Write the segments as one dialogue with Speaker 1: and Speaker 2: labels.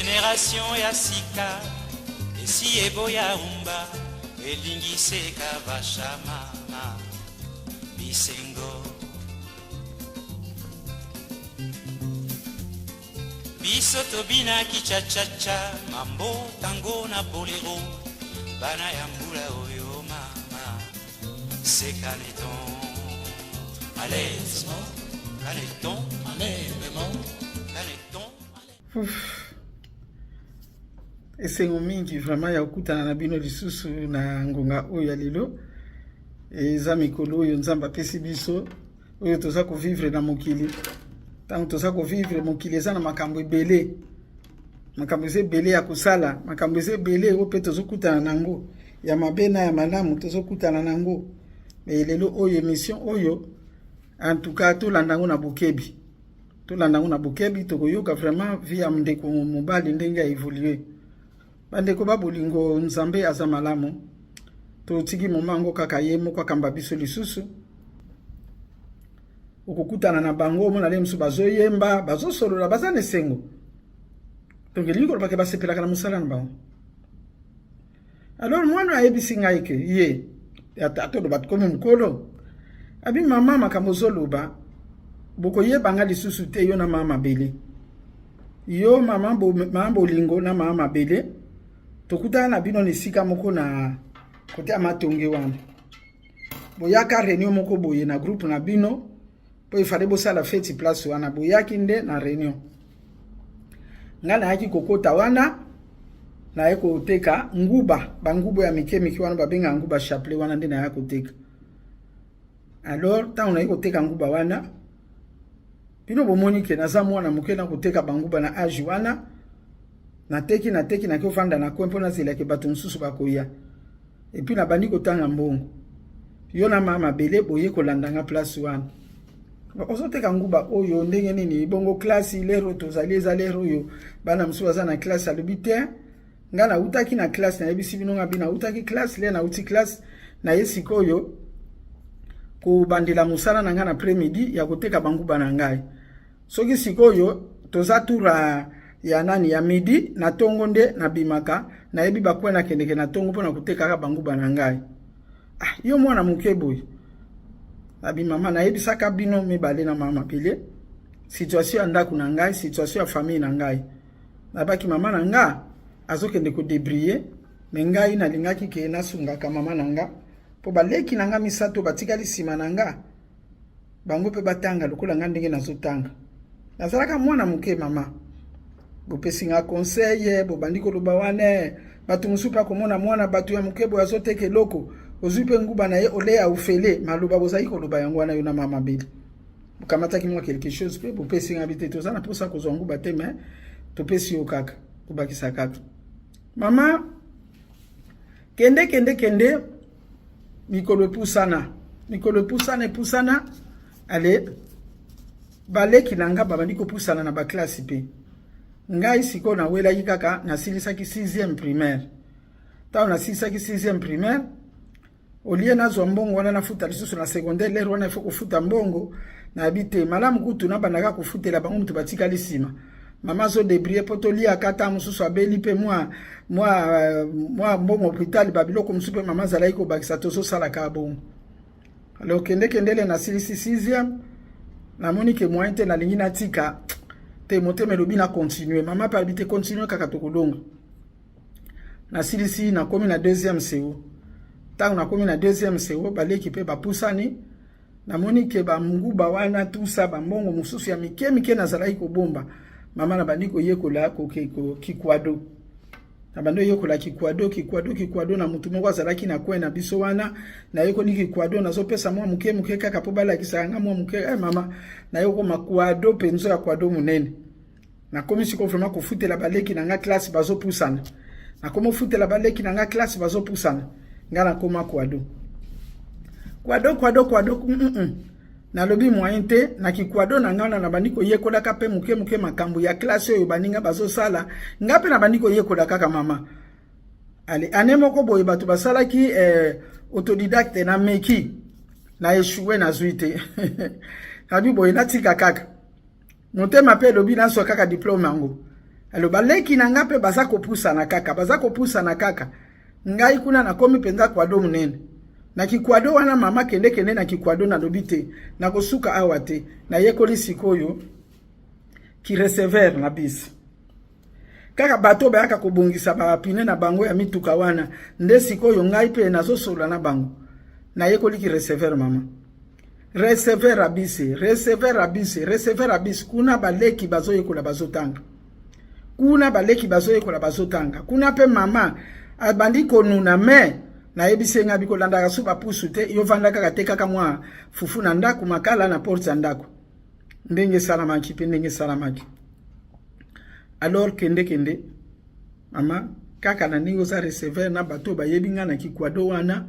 Speaker 1: Generation ya sika esi eboya rumba elingi seka vasha mama bisengo. Biso tobinaki cha-cha-cha mambo tango na bolero bana ya mbula oyo mama se caneton allez caneton allez caneton.
Speaker 2: Ouf. Esengo mingi vraiment ya kokutana na bino lisusu na ngonga oyo ya lelo. Eza mikolo oyo Nzambe apesi biso oyo toza kovivre na mokili. Ntango toza kovivre mokili eza na makambo ebele, makambo eza ebele ya kosala, makambo eza ebele oyo mpe tozokutana na yango ya mabe na ya malamu tozokutana na yango. Mais lelo oyo emission oyo en tout cas tolanda yango na bokebi. Tolanda yango na bokebi, tokoyoka vraiment vie ya ndeko mobali ndenge a evoluer. Bandeko ba bolingo, Nzambe aza malamu. Totiki moma yango kaka ye moko akamba biso lisusu. Okokutana na bango omona le mosusu bazoyemba, bazosolola, baza na esengo. Donc elingi koloba ke basepelaka na mosala na bango. Alors mwana ayebisi ngai ke ye atoloba tokomi mokolo abi mama makambo ozoloba bokoyeba nga lisusu te yo na mama mabele yo mama, bo, mama bolingo na mama mabele tokutana na bino na esika moko na kote ya matonge wana boyaka reunion moko boye na groupe na bino mpo efale bosala feti place wana boyaki nde na reunion ngai nayaki kokota wana naye koteka nguba banguba ya mike mike wana babengaka nguba chapelet wana nde naya koteka. Alors ntango naye koteka nguba wana bino bomoni ke naza mwana moke na koteka banguba na age wana nateki nateki nake ofanda na coin mpo nazelaki bato mosusu bakoya epuis nabandi kotanga mbongo yo na mama mabele boye kolanda nga place wana ozoteka nguba oyo ndenge nini bongo klasi lero tozali eza lero oyo bana mosusu baza na klasi alobi te nga nautaki na klasi nayebisi bino nga bi nautaki klasi le nauti klasi naye sikoyo kobandela mosala na ngai na après midi ya koteka banguba na ngai soki sikoyo toza tour ya nani ya midi na tongo nde nabimaka nayebi bakwe nakendeke na tongo mpo na kotekaka banguba na ngai. Ah, yo mwana moke boye abi mama nayebisaka bino mibale na mama pele situation ya ndako na ngai situation ya famille na ngai nabaki mama na nga azokende kodebrie me ngai nalingaki ke nasungaka mama na nga mpo baleki na nga misato batikali nsima na nga bango mpe batanga lokola nga ndenge nazotanga. Nazalaka mwana moke mama, bopesi nga conseil, bobandi koloba wana bato mosusu mpe akomona mwana bato ya moke boye azoteka eloko, ozwi mpe nguba na ye oleya ofele maloba bozali koloba yango wana yo na mama Beli bokamataki mwa quelque chose mpe bopesi nga bite toza na mposa kozwa nguba te me topesi yo kaka kobakisa kaka mama kende kende kende mikolo epusana mikolo epusana epusana ale baleki na nga babandi kopusana na baklasi mpe ngai sikoyo nawelaki kaka nasilisaki 6e primaire ntango nasilisaki 6e primaire olie nazwa mbongo wana nafuta lisusu na secondaire lere wana ifo kofuta mbongo nayebi te malamu kutu nabandaka kofutela bango moto batikali nsima mama azo debrie mpo toliaka ata mosusu abeli mpe mwa mwa euh, mwa mbongo hôpital babiloko mosusu mpe mama azalaki kobakisa tozosalaka bongo. Alors kende kendele nasilisi 6e namoni ke moyen te nalingi natika te motema elobi na continue mama mpe alobi te continue kaka tokolonga. Nasilisi nakomi na deuxième CO ntango nakomi na deuxième CO baleki mpe bapusani namoni ke banguba wana tusa bambongo mosusu ya mike mike nazalaki kobomba mama nabandi koyekola kikwado nabandi koyekola kikwado kikwado kikwado na motu moko azalaki na coin na biso wana nayekoli kikwado nazopesa mwa moke moke kaka mpo balakisaka nga mwa moke eh, mama nayekoma kwado mpenza ya kwado monene nakomi sikoyo vraiment kofutela baleki na nga classe bazopusana nakomi ofutela baleki na nga classe bazopusana nga nakoma kwado kwado kwado kwado mm -mm. nalobi moyen te na kikwado na ngai na nabandi koyekolaka mpe moke moke makambo ya classe oyo baninga bazosala nga mpe nabandi koyekola kaka mama ale ane moko boye bato basalaki eh, autodidacte na meki na echoue nazwi te nabi boye natika kaka motema mpe elobi nazwa kaka diplome yango. Alo baleki na nga mpe baza kopusana kaka, baza kopusana kaka. Ngai kuna nakomi mpenza kwado monene. Na kikwado wana mama kende kende na kikwado nalobi te, nakosuka awa te. Nayekoli sikoyo ki receveur na bisi. Kaka bato bayaka kobongisa bapine na bango ya mituka wana nde sikoyo ngai mpe nazosolola na bango. Nayekoli ki receveur mama. Receveur abisi, receveur abisi, receveur abisi. Kuna baleki bazoyekola bazotanga. Kuna baleki bazoyekola bazotanga. Kuna pe mama abandi konuna me nayebisi ye ngai bikolandaka su bapusu te, yo vanda kaka te kaka mwa fufu na ndako, makala na porte ya ndako. Ndenge esalamaki pe ndenge esalamaki. Alors kende kende mama kaka na ndenge oza receveur na bato bayebi ngai na kikwado wana,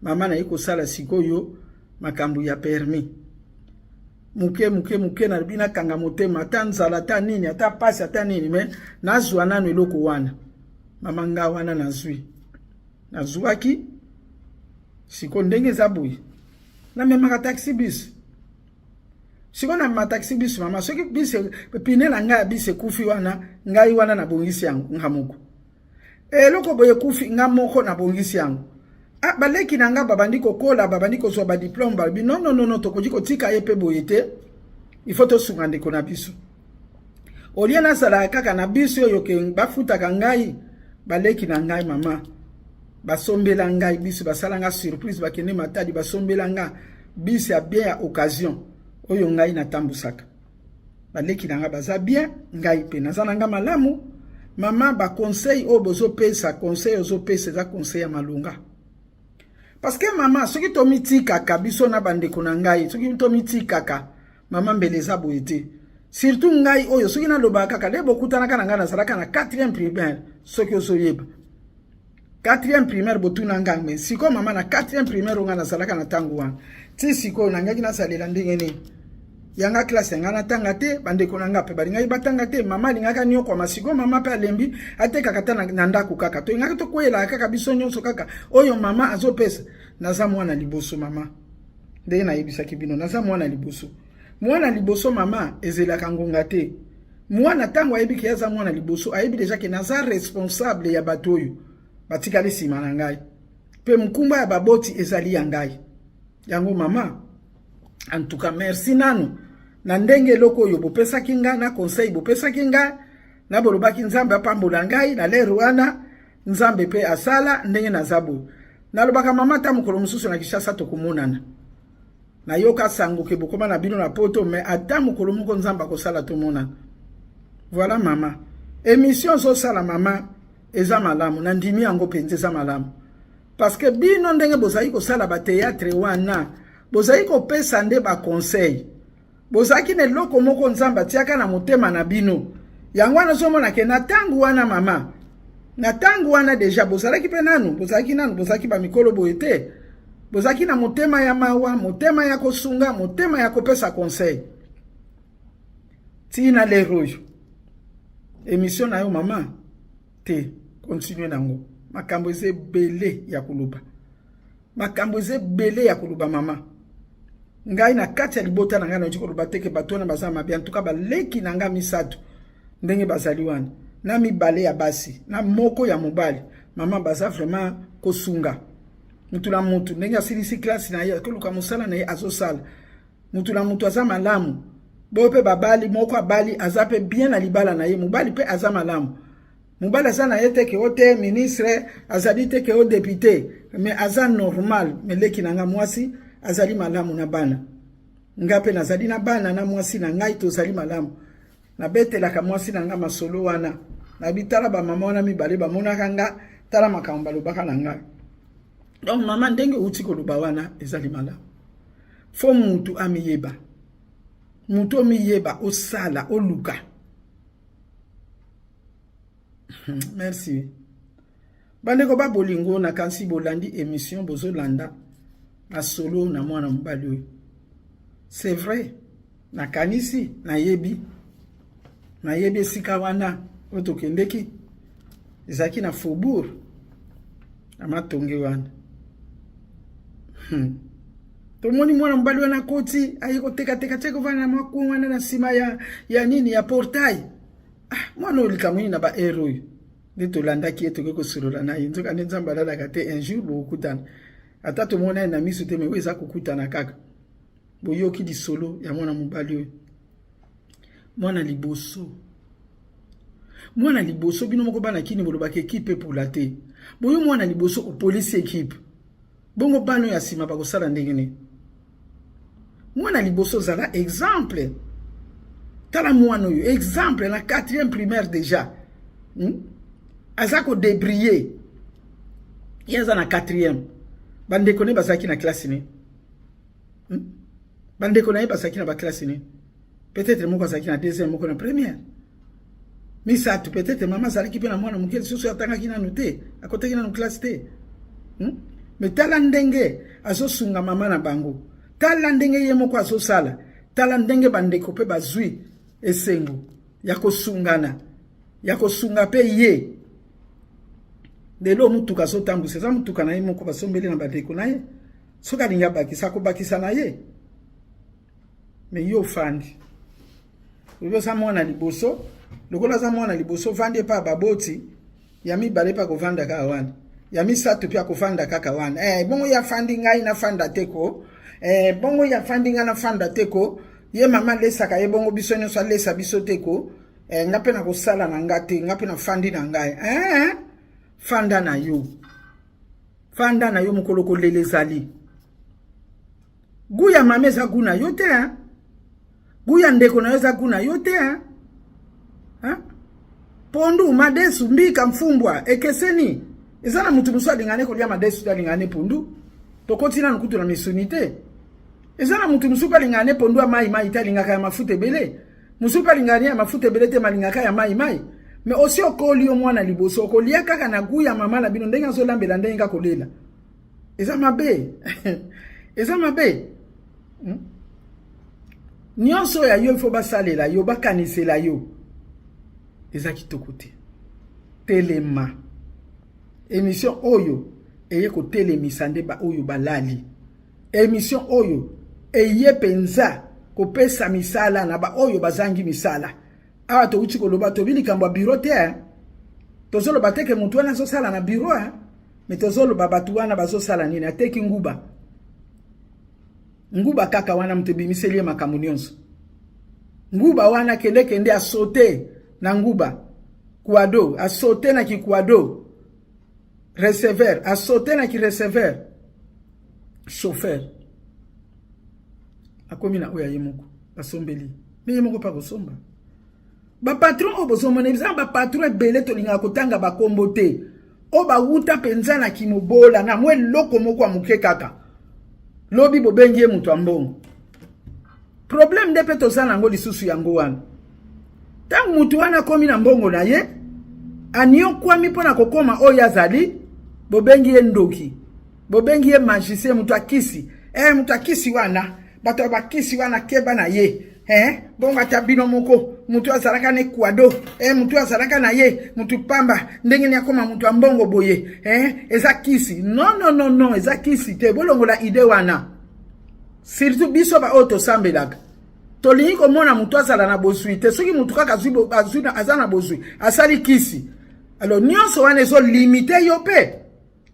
Speaker 2: mama naye kosala sikoyo makambo ya permis moke moke moke, nalobi nakanga motema, ata nzala ata nini ata pasi ata nini, me nazwa nano eloko wana mama. Nga wana nazwi, nazwaki sikoyo ndenge eza boye, namemaka taxi bus. Sikoyo namema taxi bus mama, soki bus pine na ngai ya bus ekufi wana, ngai wana nabongisi yango nga moko. Eloko boye ekufi, nga moko nabongisi yango. Ah, baleki na nga babandi kokola, babandi kozwa ba diplome, balobi non non non, tokoki kotika ye mpe boye te, il faut tosunga ndeko na biso. Olie nazalaka kaka na biso oyo ke bafutaka ngai, baleki na ngai mama basombela ngai biso, basala nga surprise, bakende Matadi basombela nga bus ya bien ya occasion oyo ngai natambusaka. Baleki na nga baza bien, ngai mpe naza na nga malamu. Mama, ba conseil oyo bozopesa, conseil ozopesa eza conseil ya malonga. Parce que mama, soki tomitikaka biso na bandeko na ngai, soki tomitikaka mama, mbele eza boye te. Surtout ngai oyo soki nalobaka kaka nde bokutanaka na ngai, nazalaka na 4e primaire, soki ozoyeba 4e primaire botuna ngai. Me sikoyo mama, na 4e primaire oyo ngai nazalaka na ntango wana ti sikoyo, nangaki nasalela ndenge nini yanga classe ya ngai natanga te, bandeko na ngai mpe balingaki batanga te. Mama alingaki aniokwama. Sikoyo mama mpe alembi, atekaka ta na ndako kaka, tolingaki tokweyelaka kaka biso nyonso kaka oyo mama azopesa. Naza mwana liboso mama, ndenge nayebisaki bino, naza mwana liboso. Mwana liboso mama ezelaka ngonga te. Mwana ntango ayebi ke aza mwana liboso, ayebi deja ke naza responsable ya bato oyo batikali nsima na ngai, mpe mokumba ya baboti ezali ya ngai. Yango mama, en tout cas merci nanu na ndenge eloko oyo bopesaki ngai, na conseil bopesaki ngai, na bolobaki Nzambe apambola ngai na lere wana. Nzambe mpe asala ndenge naza boye. Nalobaka mama, ata mokolo mosusu na Kinshasa tokomonana. Nayoka sango ke bokoma na bino na poto, me ata mokolo moko Nzambe akosala tomonana. Voilà mama, émission ozosala mama eza malamu, nandimi yango mpenza, eza malamu parce que bino ndenge bozali kosala bathéâtre wana, bozali kopesa nde baconseil. Bozalaki na eloko moko Nzambe atiaka na motema na bino, yango wana ozomona ke na ntango wana mama, na ntango wana deja bozalaki mpe nanu, bozalaki nanu, bozalaki bamikolo boye te, bozalaki na motema ya mawa, motema ya kosunga, motema ya kopesa conseil. Ntina lero oyo émission na yo mama te, continue nango. Makambo eza ebele ya koloba, makambo eza ebele ya koloba mama. Ngai na kati ya libota na ngai nauti koloba te ke bato wana baza mabe. En tout cas baleki na ngai misato ndenge bazali wana, na mibale ya basi na moko ya mobali, mama, baza vraiment kosunga mutu na mutu. Ndenge asilisi classe na ye, akoluka mosala na ye, azosala. Mutu na mutu aza malamu boyo mpe babali, moko abali, aza mpe bien na libala na ye. Mobali mpe aza malamu, mobali aza na ye te ke o te ministre, azali te ke o député, mais aza normal. Me leki na nga mwasi azali malamu na bana. Nga mpe nazali na bana na mwasi na ngai, tozali malamu. Nabetelaka mwasi na nga masolo wana, nabi tala bamama wana mibale bamonaka nga, tala makambo balobaka na ngai. Donc mama, ndenge outi koloba wana ezali malamu. Fo mutu amiyeba, mutu omiyeba, osala, oluka. Merci bandeko ba bolingo. Nakanisi bolandi émission, bozolanda masolo na mwana mobali oyo. C'est vrai, nakanisi nayebi, nayebi esika wana oyo tokendeki ezalaki na faubourg na Matonge wana. Tomoni mwana mobali wana akoti, aye kotekateka, tie kovanda na mwa coin wana na nsima ya nini, ya portail. Ah, Mwana oyo likambo nini na ba heure oyo? Nde tolandaki ye, tokoki kosolola na ye. Nzoka nde Nzambe alalaka te, un jour bokokutana. Ata tomona ye na miso te, mais oyo eza kokutana kaka. Boyoki lisolo ya mwana mobali oyo. Mwana liboso. Mwana liboso, bino moko bana kini bolobaka ekipe epola te. Boyo mwana liboso opolisi ekipe. Bongo bana oyo ya nsima bakosala ndenge nini? Mwana liboso ozala exemple. Tala mwana oyo exemple na 4e primaire déjà. Aza ko débriller. Ye aza na 4e. Bandeko ne bazalaki na classe nini? Bandeko na ye bazalaki na ba classe nini? Peut-être moko azalaki na deuxième, moko na première. Misato, peut-être mama azalaki mpe na mwana moke lisusu atangaki nanu te, akotaki nanu classe te. Mais tala ndenge azosunga mama na bango. Tala ndenge ye moko azosala. Tala ndenge bandeko mpe bazwi esengo ya kosungana, ya kosunga mpe ye. Lelo motuka azotambwisa, eza motuka na ye moko basombeli na bandeko na ye. Soki alingi abakisa, akobakisa na ye. Mais yo ofandi, oyo oza mwana liboso, lokola aza mwana liboso, ovandi epa ya baboti. Ya mibale mpe akovanda kaka wana, ya misato mpe akovanda kaka wana. Bongo ye afandi, ngai nafanda te ko. Bongo ye afandi, ngai nafanda te ko. Ye mama alesaka ye, bongo biso nyonso alesa biso te ko. Nga mpe nakosala na nga te, nga mpe nafandi na ngai. Fanda na yo, fanda na yo, mokolo kolela ezali. Goût ya mama eza goût na yo te, hein? Goût ya ndeko na yo eza goût na yo te, hein? Hein? Pondu, madesu, mbika, mfumbwa ekeseni. Eza na mutu mosusu alingane kolia madesu te, alingane pondu. Tokoti nanu kutu na misuni te. Eza na mutu mosusu mpe alingane pondu ya mai mai te, alingaka ya mafuta ebele. Mosusu mpe alingane ya mafuta ebele te, malingaka ya mai mai. Mais osi okoli, yo mwana liboso, okolia kaka na goût ya mama na bino, ndenge azolambela, ndenge kakolela. Eza mabe, eza mabe. Nyonso ya yo ifo basalela yo, bakanisela yo, eza kitoko te. Telema. Émission oyo eye kotelemisa nde baoyo balali. Émission oyo eye mpenza kopesa misala na baoyo bazangi misala. Awa touti koloba, tobi likambo ya bureau te. Tozoloba te ke motu wana azosala na bureau, hein? Mais tozoloba bato wana bazosala nini? Ateki nguba, nguba kaka wana moto ebimiseli ye makambo nyonso. Nguba wana, kende kende, asote na nguba quado, asote na kiquado receveur, asote na kireceveur, chauffeur, akomi na oyo aye moko basombeli. Me ye moko mpe akosomba. Bapatron oyo bozomona, eza bapatron ebele, tolingaka kotanga bakombo te, oyo bawuta mpenza na kimobola na mwa eloko moko ya moke kaka, lobi bobengi ye moto ya mbongo. Problème nde mpe toza nango lisusu yango wana. Ntango motu wana akomi na mbongo na ye, aniokwami mpo na kokóma oyo azali, bobengi ye ndoki, bobengi ye magicien, moto akisi. Moto akisi wana, bato ya bakisi wana, keba na ye. Bongo ata bino moko, motu azalaka na ekwado, motu azalaka na ye motu pamba, ndenge nini akóma motu ya mbongo boye? Eza kisi. Non, non, non, non, eza kisi te. Bolongola idée wana. Surtout biso baoyo tosambelaka, tolingi komona motu azala na bozwi te. Soki motu kaka azwi, aza na bozwi, asali kisi. Alors nyonso wana ezolimite yo mpe,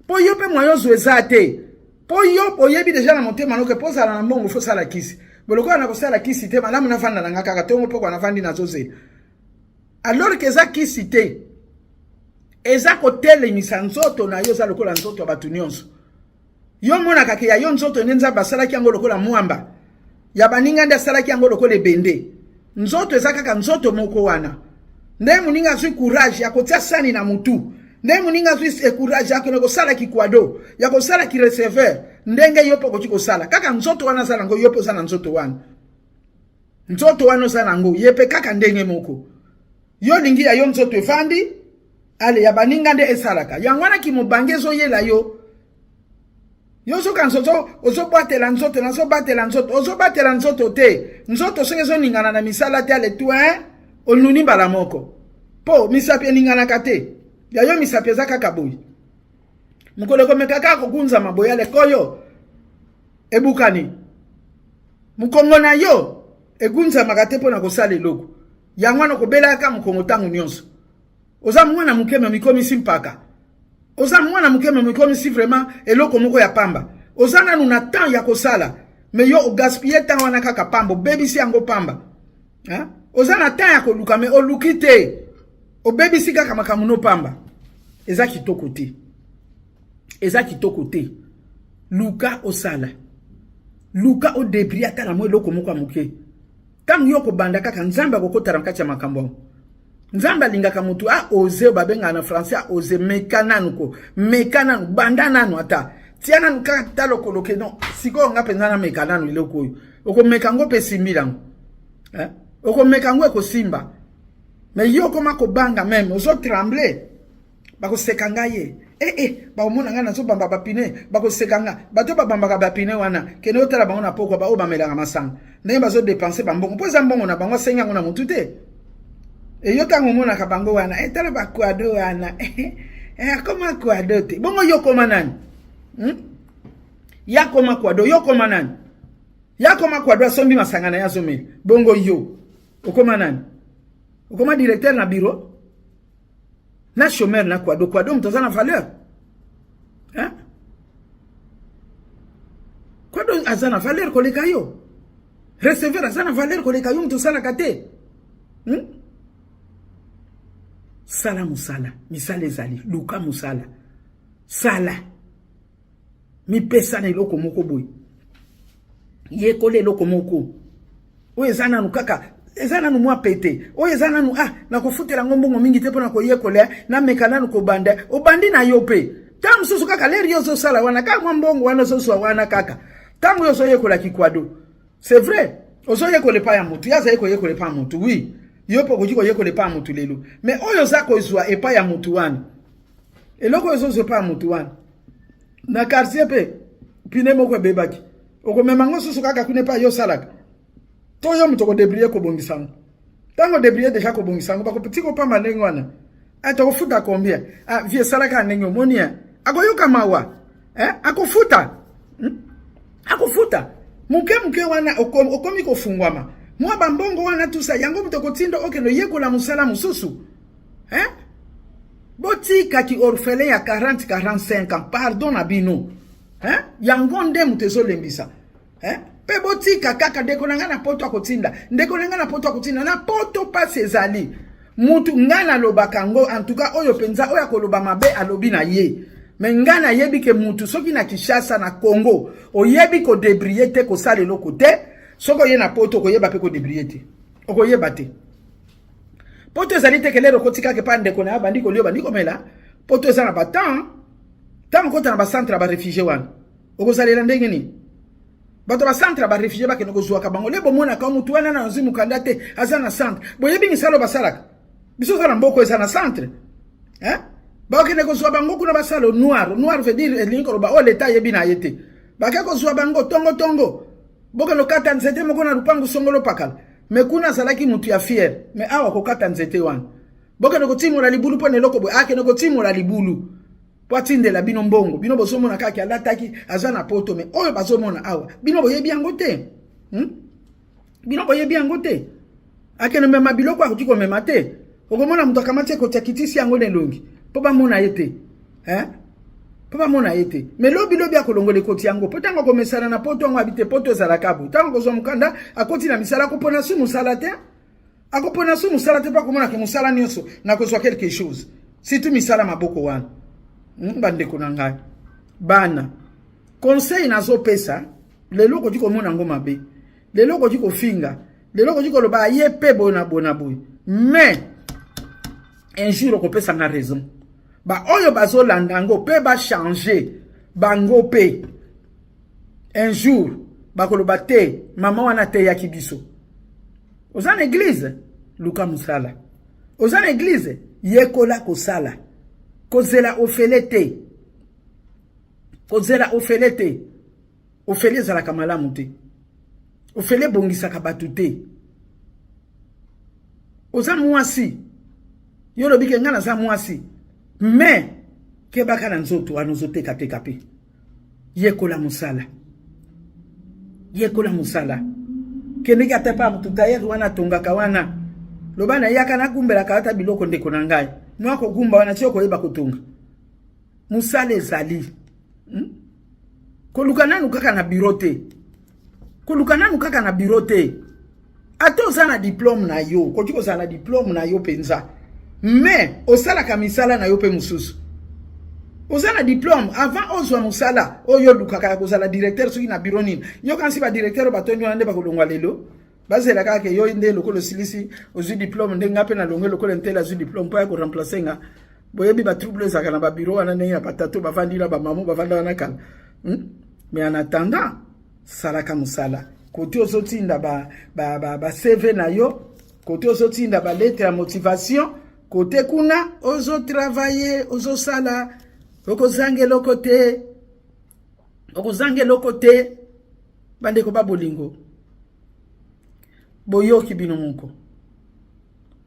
Speaker 2: mpo yo mpe moyen ozwa eza te, mpo yo oyebi déjà na motema noke mpo ozala na mbongo fo osala kisi. Bolokola na kosala kisi te, malamu navanda na nga kaka ntongo mpokwa, navandi nazozela. Alors ke eza kisi te, eza kotelemisa nzoto na yo. Eza lokola nzoto ya bato nyonso. Yo monaka ke ya yo nzoto nde Nzambe asalaki yango lokola mwamba, ya baninga nde asalaki yango lokola ebende. Nzoto eza kaka nzoto moko wana. Nde moninga azwi courage ya kotia sani na mutu, nde moninga azwi courage ya kende kosala kiquado, ya kosala kireceveur, ndenge yo mpe okoki kosala kaka nzoto wana aza nango, yo mpe oza na nzoto wana. Nzoto wana oza nango, ye mpe kaka ndenge moko. Yo olingi ya yo nzoto efandi, ale ya baninga nde esalaka yango wana. Kimobange ezoyela yo. Yo ozokanisa ozobwatela nzoto, nazobatela nzoto. Ozobatela nzoto te. Nzoto soki ezoningana na misala te, ale tu onuni mbala moko, mpo misapi eninganaka te. Ya yo misapi eza kaka boye, mokolo ekomeka kaka kokunzama boye, ale koyo ebukani. Mokongo na yo egunzamaka te mpo na kosala eloko. Yango wana okobelaka mokongo ntango nyonso. Oza mwana moke me omikomisi mpaka. Oza mwana moke me omikomisi vraiment eloko moko ya pamba. Oza nanu na temps ya kosala me yo ogaspille temps wana kaka pamba, obebisi yango pamba. Hein? Oza na temps ya koluka me oluki te. Obebisi kaka makambo no pamba. Eza kitoko te. Eza kitoko te. Luka osala. Luka odebrie ata na mwa eloko moko ya moke. Ntango yo okobanda kaka, Nzambe akokota na kati ya makambo yango. Nzambe alingaka motu a ose, babengaka na français a ose, meka nanu ko, meka nanu, banda nanu ata. Tia nanu kaka ta lokolo ke non, sikoyo nga mpenza nameka nanu eloko oyo. Okomeka yango mpe esimbi yango. Eh? Okomeka yango ekosimba. Mais yo okoma kobanga meme, ozo trembler. Bakoseka ngai ye. Eh eh, bakomona ngai nazobamba bapine, bakoseka nga. Bato babambaka bapine wana, kende otala bango na pokwa, baoyo bamelaka masanga. Ndenge bazo dépenser ba mbongo, mpo eza mbongo na bango, asengi yango na motu te. E yo ntango omonaka bango wana, eh, tala bakwado wana. Eh, akoma kwado te. Bongo yo koma nani? Ya koma kwado, yo koma nani? Ya koma kwado asombi masanga na ye azomela. Bongo yo, okoma nani? Okoma directeur na bureau? Na chômeur na kwado, kwado moto aza na valeur. Hein? Kwado aza na valeur koleka yo. Receveur aza na valeur koleka yo moto osalaka te. Sala mosala, misala ezali, luka mosala. Sala. Mipesa na eloko moko boye. Yekola eloko moko. Oyo eza nanu kaka, eza nanu mwa pete. Oyo eza nanu, ah, nakofutela yango mbongo mingi te mpona koyekola, nameka nanu kobanda. Obandi na yo pe. Ntango mosusu kaka leri yo ozosala wana, kaka mwa mbongo wana ozozwa wana kaka. Ntango yo ozoyekola kikwado. C'est vrai, ozoyekola epai ya motu, ye azali koyekola epai ya motu, oui. Yo mpe okoki koyekola epai ya motu lelo. Mais oyo oza kozwa epai ya motu wana, eloko oyo ozozwa epai ya motu wana, na quartier mpe pine moko ebebaki, okomema yango susu kaka kuna epai yo osalaka, to yo moto okodebrouiller kobongisa yango. Ntango odebrouiller deja kobongisa yango, bakotika opamba ndenge wana. Ah, tokofuta combien? Ah, vie esalaka ndenge omoni, eh? Akoyoka mawa, eh? Akofuta. Akofuta. Moke moke wana okomi kofungwama. Mwa bambongo wana tusa yango moto okotinda okende oyekola mosala mosusu. Hein? Botika ki orphelin ya 40 45 ans, pardon na bino. Hein? Yango nde moto ezolembisa. Hein? Pe botika kaka ndeko na ngai na poto akotinda. Ndeko na ngai na poto akotinda. Na poto pasi ezali. Mutu ngai nalobaka yango, en tout cas oyo penza oyo akoloba mabe alobi na ye. Mais ngai nayebi ke mutu soki na Kinshasa na Congo oyebi ko débrouiller te, kosala eloko te, soki oye na poto okoyeba pe ko débrouiller te. Okoyeba te. Poto ezali te kelero okoti kaka epai ndeko na yo bandi kolia bandi komela. Poto eza na ba temps, ntango okota na ba centre ya ba réfugié wana okozalela ndenge nini? Bato ba centre ya ba réfugié bakende kozwaka bango le bomonaka mutu wana na azwi mokanda te aza na centre. Boyebi misala oyo basalaka? Biso oza na mboka eza na centre. Hein? Bakende kozwa bango kuna basala noir. Noir veut dire elingi koloba oyo l'État ayebi na ye te. Bake kozwa bango tongo tongo. Bokende kokata nzete moko na lupangu songolo pakala. Mais kuna azalaki mutu ya fier. Mais awa kokata nzete wana. Bokende kotimola libulu mpo na eloko boye. Akende kotimola libulu. Po atindela bino mbongo. Bino bozomona kaka alataki aza na poto, mais oyo bazomona awa bino boyebi yango te. Bino boyebi yango te. Akende mema biloko akoki komema te. Okomona moto akamati ekoti akitisi yango na elongi po bamona ye te. Hein? Po bamona ye te. Mais lobi lobi akolongola ekoti yango. Po ntango akomesana na poto yango abi te poto ezalaka boye. Ntango akozwa mokanda akoti na misala akopona su mosala te. Akopona su mosala te po akomona ke mosala nyonso nakozwa quelque chose. Surtout misala maboko wana. Bandeko na ngai. Bana. Conseil nazopesa, lelo okoki komona yango mabe. Lelo okoki kofinga. Lelo okoki koloba aye pe boye na boye na boye. Mais un jour okopesa nga raison. Ba oyo bazolanda yango pe ba changer bango pe. Un jour bakoloba te mama wana ateyaki biso. Oza na église, luka mosala. Oza na église, yekola kosala. Kozela ofele te. Kozela ofele te. Ofele ezalaka malamu te. Ofele ebongisaka bato te. Oza mwasi. Yo lobi ke nga naza mwasi. Mais kebaka na nzoto wana ozoteka-teka pe. Yekola mosala. Yekola mosala. Kendeki ata pa motu tailleur wana atongaka wana. Loba na yaka nagumbelaka ata biloko ndeko na ngai. Mwa kogumba wana ti okoyeba kotonga. Mosala ezali. Koluka nanu kaka na bureau te. Koluka nanu kaka na bureau te. Ata oza na diplome na yo, okoki kozala na diplome na yo mpenza, mais osalaka misala na yo mpe mosusu. Oza na diplome, avant ozwa mosala oyo olukaka ya kozala directeur soki na bureau nini. Yokanisi ba directeur oyo batondi wana nde bakolongwa lelo? Bazela kaka ke yo nde lokola osilisi ozwi diplome, nde nga mpe nalongwe lokola ntele azwi diplome mpo ya koremplace nga. Boyebi ba trouble ezalaka na ba bureau wana, ndenge ya batato bavandi na bamamo bavanda wana kala. Mais en attendant, salaka mosala. Kote ozotinda ba CV na yo, kote ozotinda ba lettre ya motivation, kote kuna ozotravaille, ozosala, okozanga eloko te, okozanga eloko te. Bandeko ba bolingo, boyoki bino moko,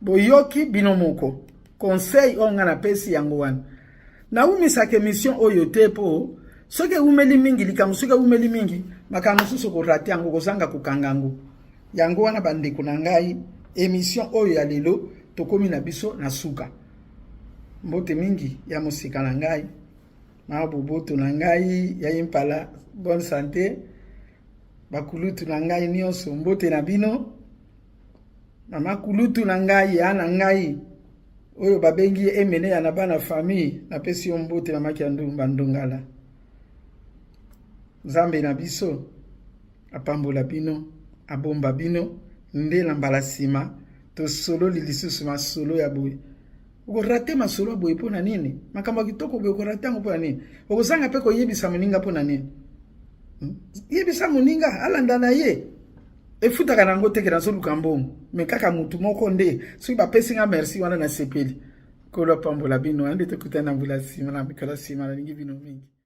Speaker 2: boyoki bino moko conseil oyo nga napesi yango wana. Naumisaka émission oyo te, mpo soki ewumeli mingi likambo, soki ewumeli mingi makambo mosusu okorater yango, kozanga kokanga yango. Yango wana, bandeko na ngai, émission oyo ya lelo tokomi na biso na suka. Mbote mingi ya mosika na ngai, mama boboto na ngai ya Impala, bonne santé. Bakulutu na ngai nyonso, mbote na bino. Mama kulutu na ngai ya na ngai oyo babengi ye Emene ya na bana famille, napesi yo mbote, mamaki ya Ndumba Ndongala. Nzambe na biso apambola bino, abomba bino. Nde na mbala nsima tosololi lisusu masolo ya boye. Okorater masolo ya boye mpo na nini? Makambo ya kitoko boye, okorater yango mpo na nini? Okozanga mpe koyebisa moninga mpo na nini? Yebisa moninga alanda na ye. Efutaka nango teke nazoluka mbongo, me kaka mutu moko nde soki bapesi nga merci wana, nasepeli. Nkolo apambola bino. Ande tokutana na mbula nsima, na mikolo nsima. Nalingi bino mingi.